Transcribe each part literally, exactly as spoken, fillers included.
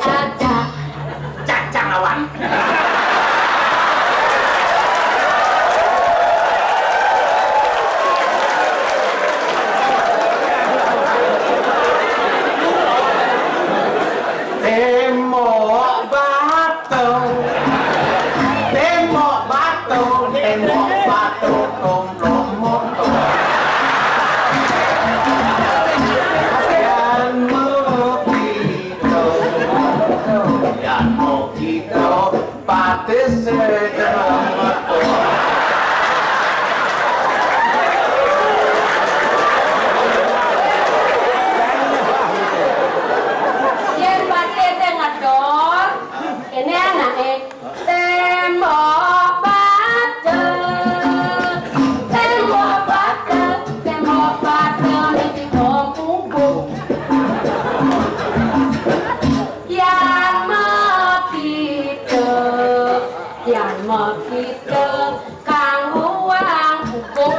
Cacah. Cacah lawan. Tembok batu. Tembok batu. Tembok batu. Tomplok motor. Yan mau kita. Yan mau kita. Batis sing ngetu. Yén batis sing ngetu, kéné anaké tembok batu, tembok batu, tembok batu, ning sing ompung. Yan mekita, yan mekita, kang uwang pupuk.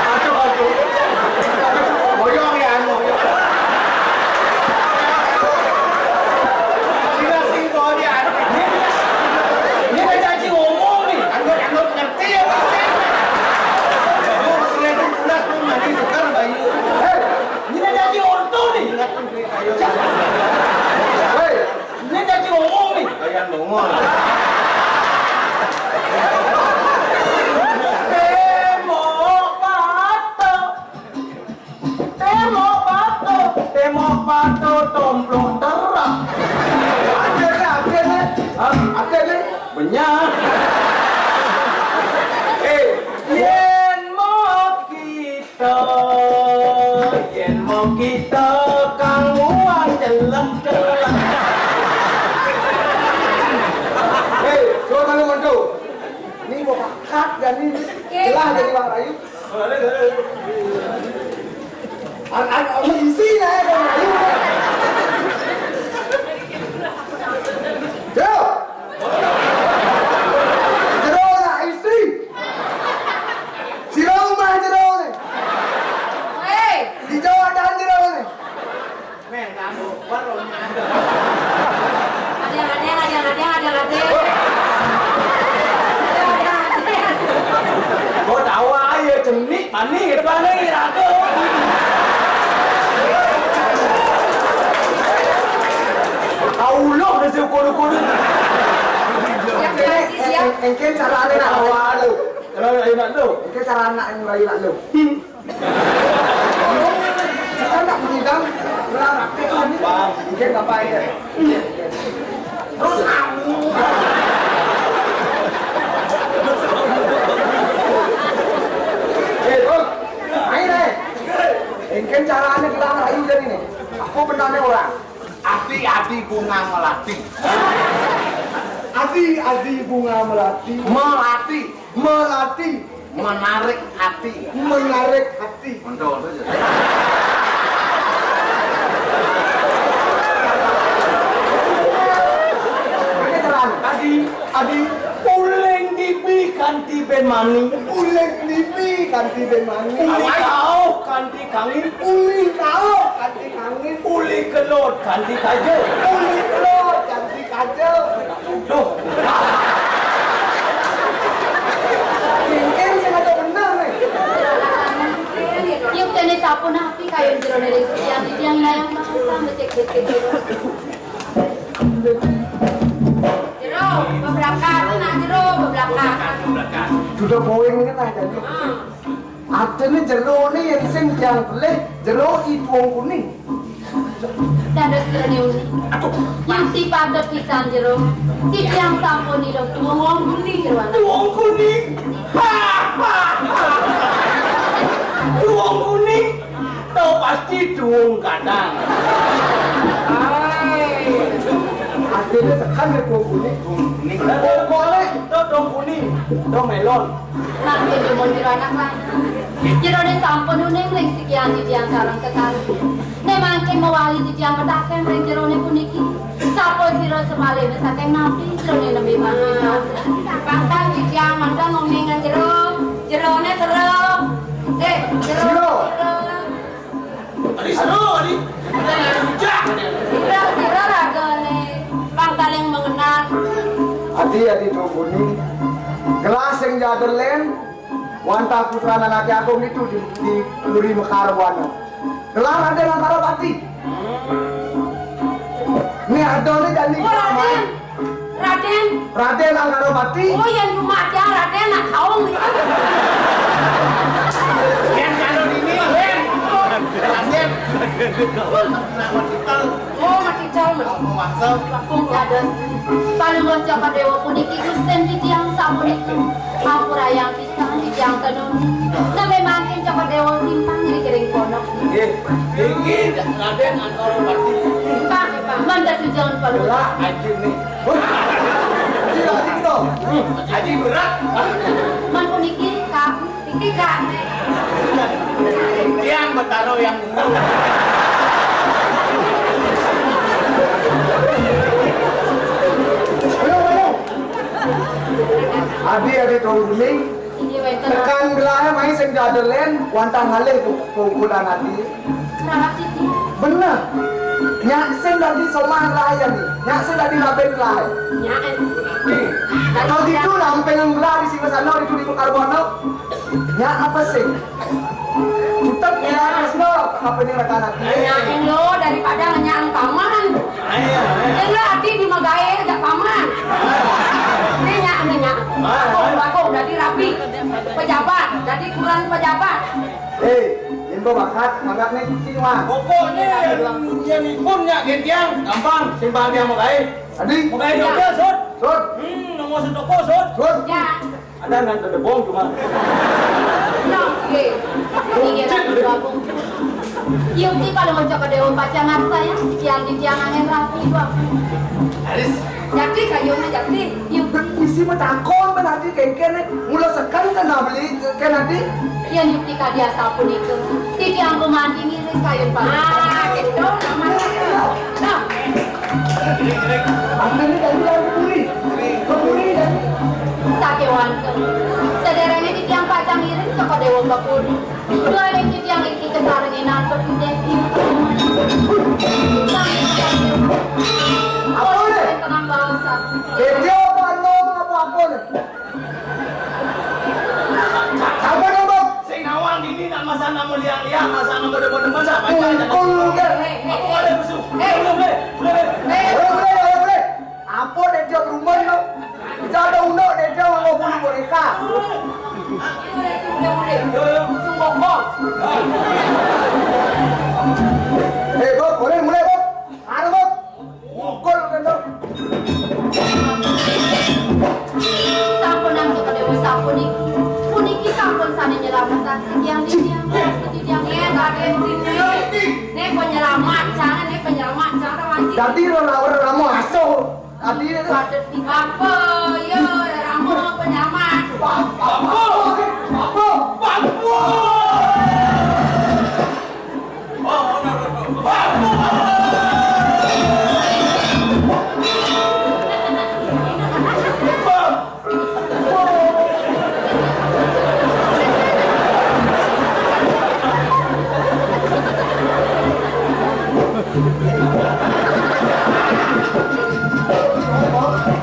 Aduh, aduh. Boyong ya, anu. Sila sing boyong. Ini kan janji ngomong nih. Anggot, anggot ngerti ya, pasti. Lu seletung tunas, lu mandi sekar, bayu. Hei, ini kan janji ortu nih. Ingat, ayo. Hei, ini janji ngomong nih. Kalian bongol. Tembok batu. Tembok batu. Tembok batu tomplok terak. Ada nih, ada nih. Hah? Ada nih. Benyah. Eh, yén mau kita, yén mau kita kang uwang jelek-jelek. Hei, coba lu ngonco. Ini mau pakat gak nih? Jelas jadi Bang Rayu. An-, an-, an-, isi lah ya, Bang Rayu. Yo. Jero nak isi. Sira umah jero ne. Hei. Di Jawa dan jero ne. Meh, kamu baru nyadar. Ada, ada, ada, ada, ada, ada. Ada, ada, ada. Kau tahu aja, cenik, panik, panik, ragu. Tahu loh, nasi ukur-ukur. Yang berarti dia. Engke cara ane nak ngelayu lu. Kalau ayo nak lu. Engke cara anak yang ngelayu lu. Kita nak mengidam, ngelarang. Bang, engke nggak apa-apa ya. Terus kamu. Eh, Bang. Ayo deh. Engke cara ane ngelarang ayu jadi nih. Aku benane orang. Adi-adi bunga melati. Adi-adi bunga melati. Melati. Melati. Menarik hati. Menarik hati. Mantap, mantap aja. Oke, terang. Adi, adi, uling dibi kanthi ben mani. Uling dibi kanthi ben mani. Uli kauh kanthi kangin. Uli kauh kanthi kangin. Uli kelod kanthi kaja. Uli kelod kanthi kaja. Duh. Mungkin sengaja bener nih. Yuk, dene sapunapi kayun jerone ring sikian titiang Hyang Mahasa ngecek becek jero. Jero, beblakasan, nak jero, beblakasan. Sudah boeing kan aja. Artine jerone yen sing tiyang pelih, jero i tuwung kuning. Dados jerone uni. Aduh. Yukti padhet pisan jero. Titiang sampun idup tuwung kuning jero. Tuwung kuning. Ha, ha, ha. Tuwung kuning. Tau pasti tuwung kadang. Artine tekan ya tuwung kuning. Tuwung kuning. Pokoknya tuwung kuning. Tuwung melon. Mangkin dumun jero anak lanang. Jerone sampun uning ring sikian titiang sareng kekalih. Nek mangkin mawali titiang medhaken ring jerone puniki. Sapa sira semalihne saking napi jerone nembe mangkin? Pantang titiang manten uning jero. Jerone sero. Eh, jero. Sero. Tadi seru, tadi. Kita nyari rujak, tadi. Kita Iya, di Trungguni. Gelah sing jadelen, wantah putra anaké agung itu di, di Puri Mekar Buana. Gelah Radén Angkara Pati. Né ada né jani. Oh, Radén. Radén. Radén Angkara Pati. Oh, yang cuma ada Radén nak kaum. Yang kalau ini, Radén. Nama kita. Oh, mati jauh, mati. Mau masuk. Langkung dados. Palungguh Cokor Déwa puniki Gustin titiang sapunika. Ampurayang pisan titiang tenun. Nabe mangkin Cokor Déwa simpang ngiring-iring pondok. Nggih. Inggih, Radén Angkara Pati. Simpang, simpang. Mantep tujuan palungguh. Lah, aji nih. Aji, aji gitu. Aji berat. Man puniki, Kak. Iki, Kak. Tiang Betara yang dulu. Ayo, ayo. Adi, adi, tolong dulu. Ini wénten. Tekan gelahé main sing jadelen, wantah ngalih pu-, pukulan adi. Salah siji. Bener. Nyak sing dadi somah gelahé nih. Nyak sing dadi labén gelahé. Nyak. Nih. Kalau gitu, lampéngan gelah di sini sana, itu di Mekar Buana. Nya apa sih? Utek ya, Tresno. Apa ini rekan aku? Nyaing lo daripada ngenyang paman. Ayo. Yang lo ati di magaé aja paman. Ini nyak, ini nyak. Bakung, bakung, jadi rapi. Pejabat, jadi kurang pejabat. Eh, ini bakat, mangkat nih, sini, Wan. Pokoknya yang, yang pun nyak gentiang, gampang, simpang dia mau baik. Adi? Mau baik, ya. Sud. Sud. Hmm, nomor satu, Sud. Sud. Ya. Ada nang kedebong cuma. Nah, oke. Ini dia lagi dua aku. Yukti kalau mau coba dewa pacangan saya, sekian di tiang angin rapi dua aku. Haris. Jadi kayunya jadi. Yuk. Isi mah takon, berarti kengkene. Mula sekan kan beli, kan nanti. Yang yukti kadi asapun itu. Titi angku mandi ngiris kayun panas. Ah, gitu. Namanya. Nah. Apa ini tadi yang kepuri? Kepuri, ya? Sakéwanten. Sadéréngé titiang pacang ngiring Cokor Déwa ka puri. Duaning titiang iki kasarengin antuk Déwi. Apa, Dék? Tenang, Bang Ustaz. Dék, apa, apa, apa, Dék? Apa nama? Sing nawang dini nak masa nama liang-liang, masa nama demen-demen, siapa aja? Kungkung, ya. Apa boleh musuh? Boleh, boleh, boleh, boleh. Boleh, boleh, boleh, boleh. Apa dia dia berumur tu? Kita ada unduk dia dia orang bulu boneka. Boleh, boleh, boleh. Yo, yo, musuh bokong. Eh, Bob, boleh mulai, Bob. Anu, Bob. Mukul kena. Sampun nang Cokor Déwa sampun niki. Puniki sampun sané nyelametang sekian titiang, sekian titiang. Iya, Raden Sini. Né penyelamat, jangan né penyelamat, jangan wajib. Dadi rerama asuh. Dadi apa? Ya, rerama penyelamat. Apa? Apa? Apa?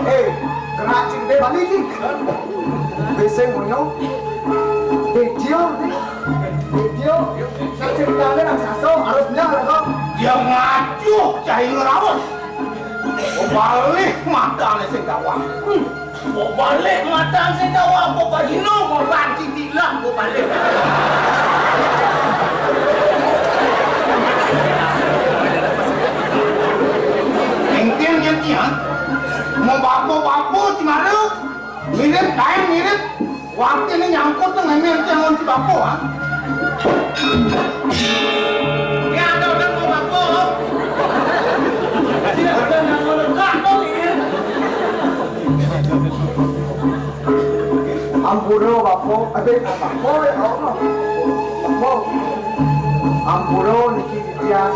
Eh, kena cinta balik ni. Beseng moyo. Bedio. Bedio. Saya ceritanya nang saso harus nyala kok. Dia ngajuh cahil rawan. Balik mata sing gawang. Hmm. Mau balik mata sing gawang, mau balik no, mau balik titik lah, mau balik. Mungkin yang tiang, mau bapo-bapo cemara. Mirip, kain mirip. Waktu ini nyangkut tuh ngemil tuh yang si bapo, ah. Ya, ada orang mau bapo. Tidak ada yang mau lengkap tuh, ini. Ampura, bapo. Aduh, bapo, ya Allah. Bapo. Ampura, niki titiang.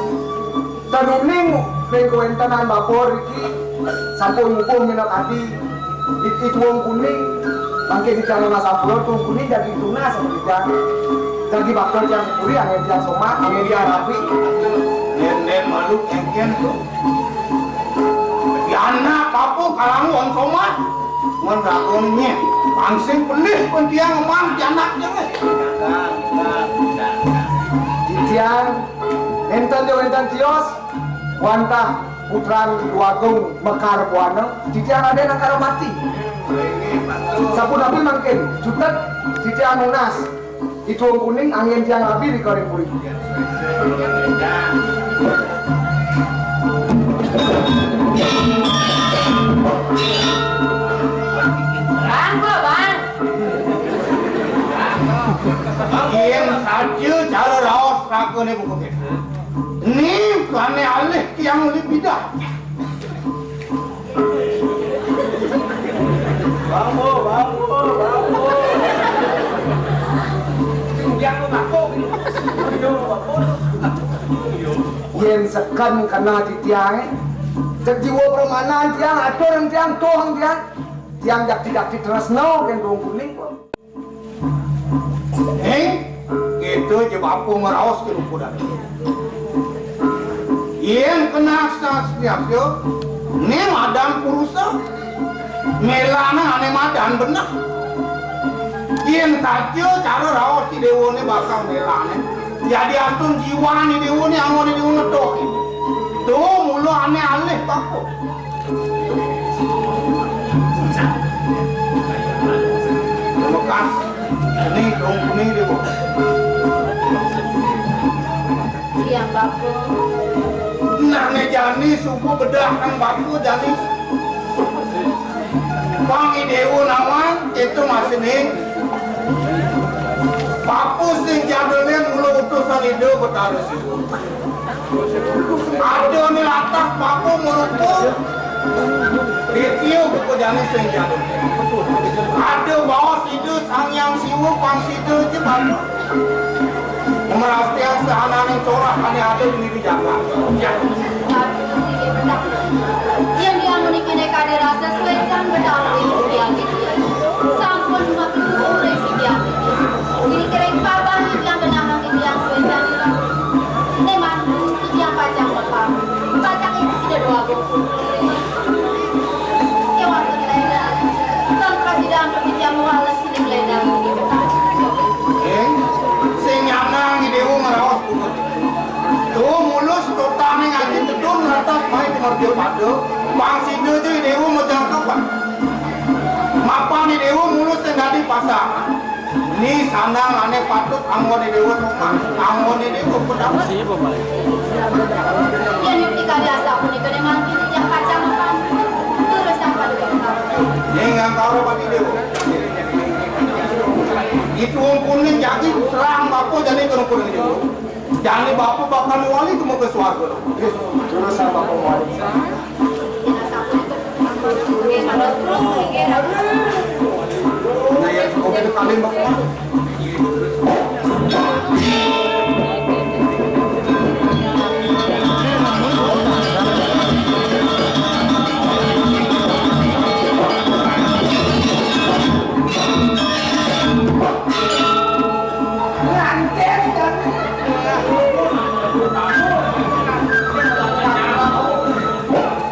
Tanuning ning kawéntenan bapa riki sampun ngukuh minakadi it-, it wong kuning. Mangkin di jalan Masapura tuh kuning dadi tunas sama kita. Dadi bakal tiang puri, angin tiang somat, angin tiang rapi. Nyen-nyen malu kéngkén tuh. Di anak bapa kalangu wong somat. Mun raga né, pang sing pelih pun tiang ngemang pianak jang, eh. Titiang, énten ja wénten tios, wantah putran Dwagung Mekar Buana, titiang Radén Angkara Mati. Sapunapi mangkin, jutet, titiang nunas. Ituang Kuning anggén tiang rabi ri karing puri. Bang, gua, Bang. Yén saja cara raos ragané buka kéto. Né ané alih tiang uli pidah. Bangun, bangun, bangun. Yén seken keneh titiangé, jeg jiwa pramanan tiang, atur tiang, tuh tiang, tiang jakti-jakti tresna kén Dong Kuning. Ning, kéto ja bapa ngraos ké rupa dadi. Yén keneh satriya, né madan purusa, mélané ané madan beneh. Yén saja cara raos I Déwané bakal mélané, yadiastun jiwané I Déwané, anggoné I Déwané doh. To mula ané alih bapa. Lekas. Né, dong, né, Déwa. Tiang bapa. Nah, né jani suba bedah nang bapa jani. Pang I Déwa nawang, kéto masih né. Bapa sing jadulin mula utusan Ida Betara Siwa. Ada né lantas bapa marupa Ditya buka jani sing jani. Ada baos Ida Sang Hyang Siwa pang sida ja bapa. Ngrastayang sahananing corah ané ada di negeri jagat. Yén diamunika kadi rasa suécan bedawé sugih-agih. Sampun maketuhu ring sugih-agih. Sing kering paban titiang genahang titiang suécan ira. Né mantu titiang pacang mapam. Pacang itu tidak dua gopur. Kéwanten lédang. Sang prasida antuk titiang mawales sining lédang. Ing, sing nyanang I Déwa ngraos puput. Tuh mulus totaning aji tedun ratas mai kumarja pada. Pang sida ja I Déwa majangkepan. Mapan I Déwa mulus sing dadi pasangan. Né sandang ané patut anggoné Déwa sopan, anggoné Déwa pedang. Yén yukti kadi asapunika né mangkin titiang pacang mapan. Durusang paduka. Ning angkara pati Déwa. Ituang Kuning jagi serahang bapa jani kena Kuning Déwa. Jani bapa bakal mawali ka swarga. Durusang bapa mawali.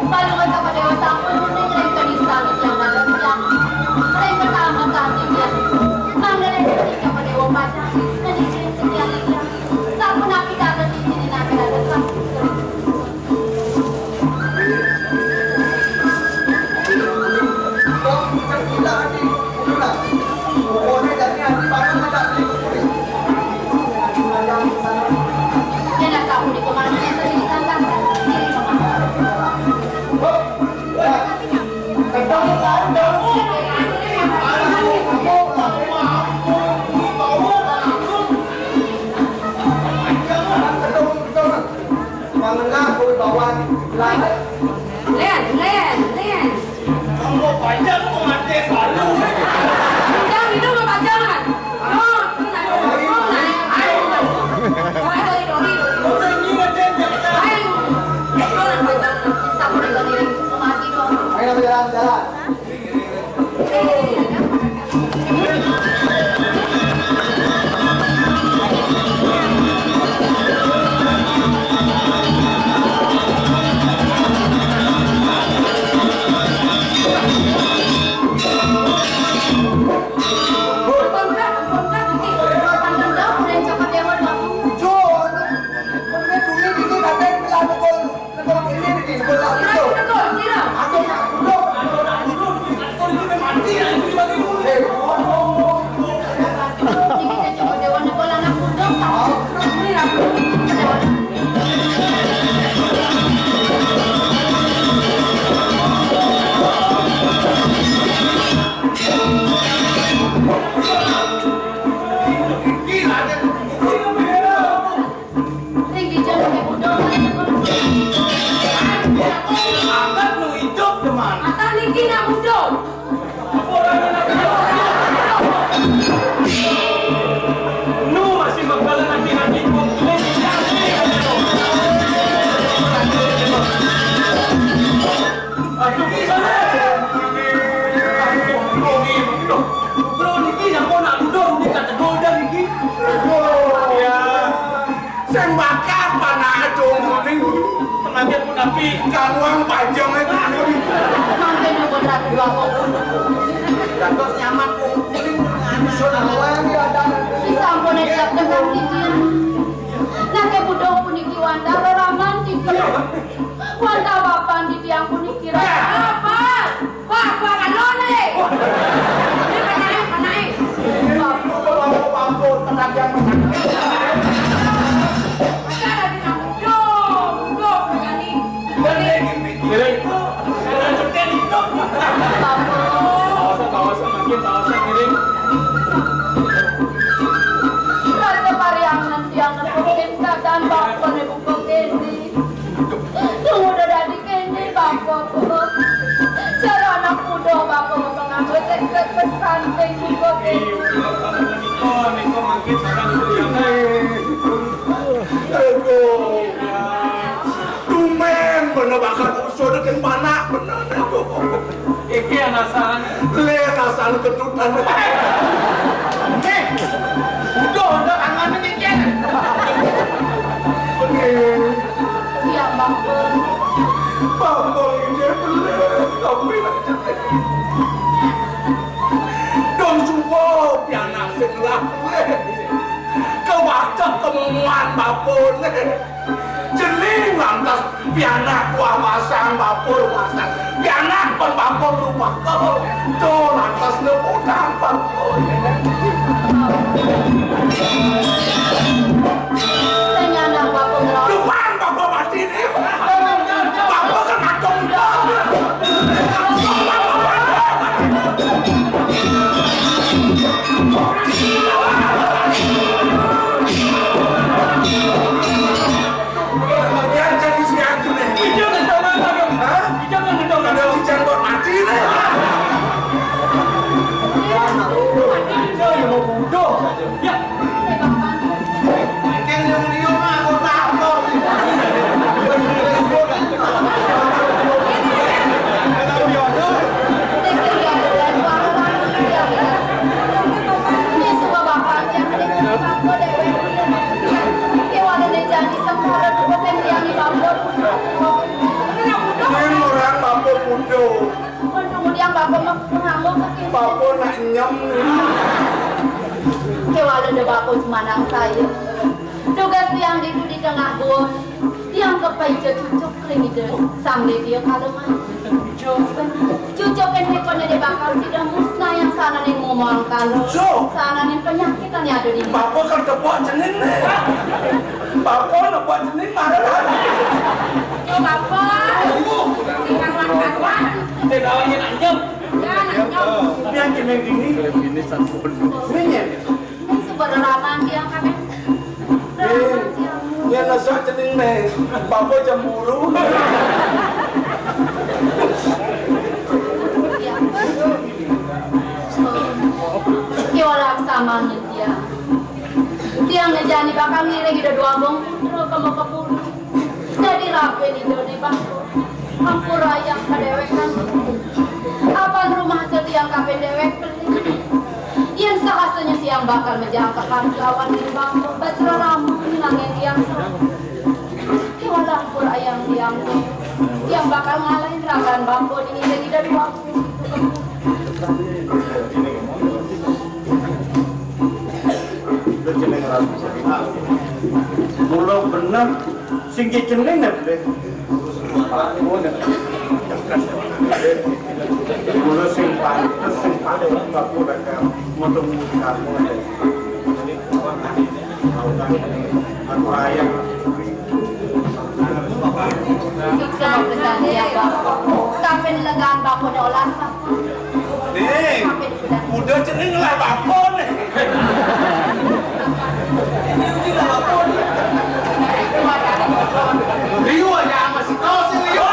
Panuwun Cokor Déwa sampun uning ring kenistan titiang dados titiang. Ring ketaman santitiang. Mangda ring ketika Cokor Déwa pacang ngeninin titiang titiang. Sapunapi kata titiang nangkal dados. Yén sapunika mangkin titiang. Lén, lén, lén. Ambo pajak pematé salu. Udah gitu mah pajangan. Oh, itu naik, oh, naik. Ayo, ayo, ayo, ayo. Ayo, ayo, ayo. Ayo, orang pajangan. Sapu di keliling. Mati dong. Ayo, jalan, jalan. Angkat nu idup, teman. Asal niki nak muda. Nu masih bakalan hati-hati. Aduh, sana. Aduh, bro, ini, bro, niki nyampo nak muda, niki kategol dah niki. Ya. Sing bakal panak aja muni. Pengantin pun api. Karuang panjang itu. Mangke nyebut ratu apa pun. Dados nyaman wong kuning. Sun awal ya ada. Sampun siap tekan titiang. Nake budo puniki wantah reraman titiang. Wantah bapan titiang puniki reraman. Wah, gua kan lone. Ini kan naik, kan naik. Ini bapak, bapak, bapak, tenang yang. Ada di kampung. Duh, duh, begini. Bener, gini. Awas, awas, makin, awas, miring. Rasa pariangan tiang nepukin keadaan bapak nepukin ini. Tunggu udah dari Kene, Bapak, Bu. Cara anak muda, Bapak, mau nganggo seket pesan, Kene, Bu. Niko, niko, mangkin, sakan, Bu, ya. Aduh. Tumen, bener bakal usul dengan panak, bener. Iki anasan. Le, anasan ketutan. Eh, udah, udah, tangannya nyengker. Oke. Iya, Bang Pul. Bang Pul ini bener, tapi dong supo pianak sing lah. Kewatek kemomoan bapun. Jeling lantas pianak kuah masang bapur masang. Pianak pun bapur lupa kau. Tuh lantas neputan bapun. Sing anak bapun ngerawat. Lupa bapur mati nih. Bapur kan atung. Biar jadi si aku nih. Ijang ngedolan, Bang. Hah? Ijang ngedolan. Ada ijang buat mati nih. Ijang yang mau bodoh saja. Ya. Yang yang liur mah, aku takut. Ini orang mampu muda. Kemudian Bapak mengamuk. Bapak nak nyem. Kewala de Bapak semanang saya. Tugas tiang ditu di tengah gua. Tiang kepaija cucuk ring Ida Sang Déwa Kaleman. Cucuk kan dipun Ida bakal sida musnah yang sananing ngomong kalo. Cucuk? Sananing penyakit yang ada di. Bapak kan tepuk jeneng nih. Bapak tepuk jeneng marah. Yo, Bapak. Sing karuan-karuan. Dia bawain anjem. Ya, anjem. Tapi yang jeneng ini. Ini nyen. Ini sebenarnya tiang kabeh. Eh, yen nesak cening nih, Bapak cemburu. Ya. Ki ora sama nitya. Tiang ngejani bakal ngiring Ida Dwagung Putra ke Mekapuri. Dadi rabi Ida ne, Bang. Ampura yang kadéwékan. Apan rumasa tiang kabéh déwék beli. Yén sahasanya tiang bakal menjangkepkan lawan ring Bapa, Basra Rama nanging tiang salah. Kéwala ampura ayang tiang. Tiang bakal ngalahin ragan Bapa dingin dadi dadi waktu. Mula bener. Sing jeneng napa? Kula sing pantes, sing pantes aku bakal metu kamu. Aku rayang. Sukses pisan ya, Bapak. Tapi legan Bapak olah. Nih, udah jeneng lah bapun. Ini uji lah bapun. Liu aja sama si kau sih, liu.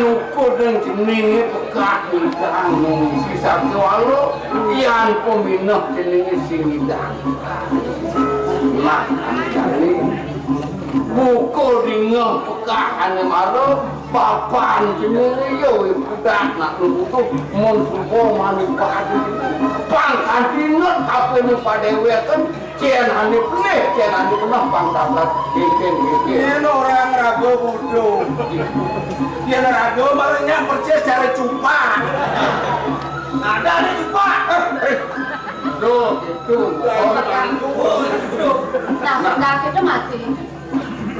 Ukur dan jenenge pekak ngidang sing sing walo, yan peminah jenenge sing ngidang. Nah, jane buka dingeh pekak ane mara, papan jenenge yo budak nak nutuh mun suba mani padu. Pang kantinut apa ni padeweken, cen ane pelih, cen ane penah pang tabrak, kengkeng, kengkeng. Yen orang raga bodoh. Yen raga malah nyak persis cara cupak. Ada ane cupak. Eh, eh. Tuh, itu. Orang tua itu. Nah, nah, kita masih.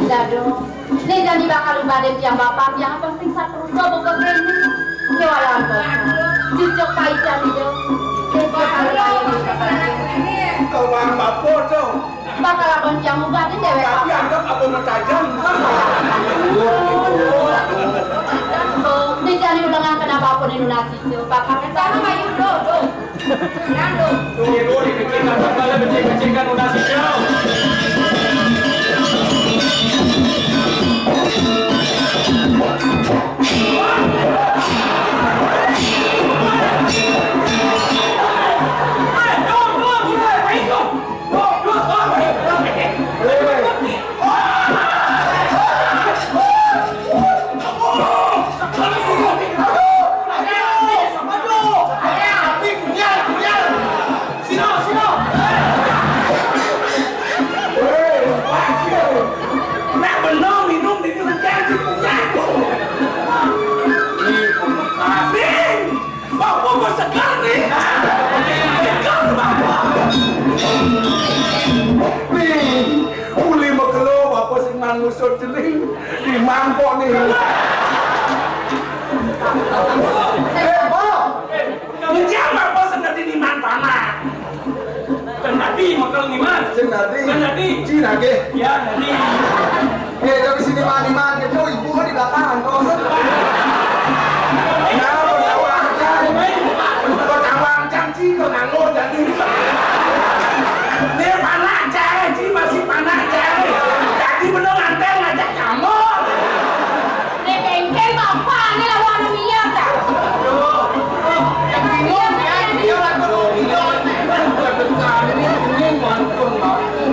Dado. Né jani bakal ubadin tiang bapak tiang apa sing satrusa buka kene. Kéwalan basa. Cucuk paican ida. Né bakal ubadin tiang bapak. Kawang bapa to. Bakal abon tiang ubadin déwék. Tapi anggap apa matajan. Né jani ulengan kena bapa né nunas ida. Bakal kena ayu do, do. Tuh, tuh, dipikirkan, kepala becik-becikkan udah sejauh. Nak benar minum di tu hujan si punya tu. Ni pembekas. Bapa bersegar ni. Segar bapa. Ni, uli makelo bapa sing man ngusut jeling di mangkok ni. Eh, Bapa. Ujar bapa sing dadi niman panah. Sing dadi, makelo niman. Sing dadi. Sing dadi. Ci nagih. Ya, dadi. Eh, tapi sini mah niman, itu ibu di belakang, kau. Nah, bertawang cang. Bertawang cang, ci, kau nganggur, jadi. Ini panah, cang, ci, masih panah, cang. Jadi belum nganten ngajak kamu. Né kéngkén bapané lawan anu miyar ta? Aduh, aduh, yang bingung ya, dia lagu bingung. Bukan besar ini, ini mantun, mantun.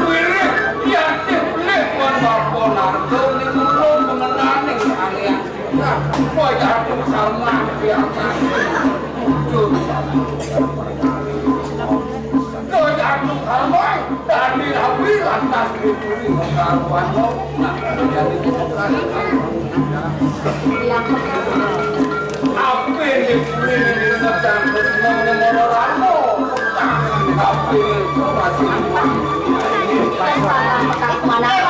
Wirid, ya sih, pelik, wan bapa narko, ini ngulung mengenani aneh. Nah, wajah aku sama, biasa. Muncul. Kejatuh Harmai, tadi rapi lantas dicuri kekaruan lo. Nah, jadi bukan. Apa yang dicuri ini sedang bersenang dengan Rano? Tapi itu masih aman. Mana?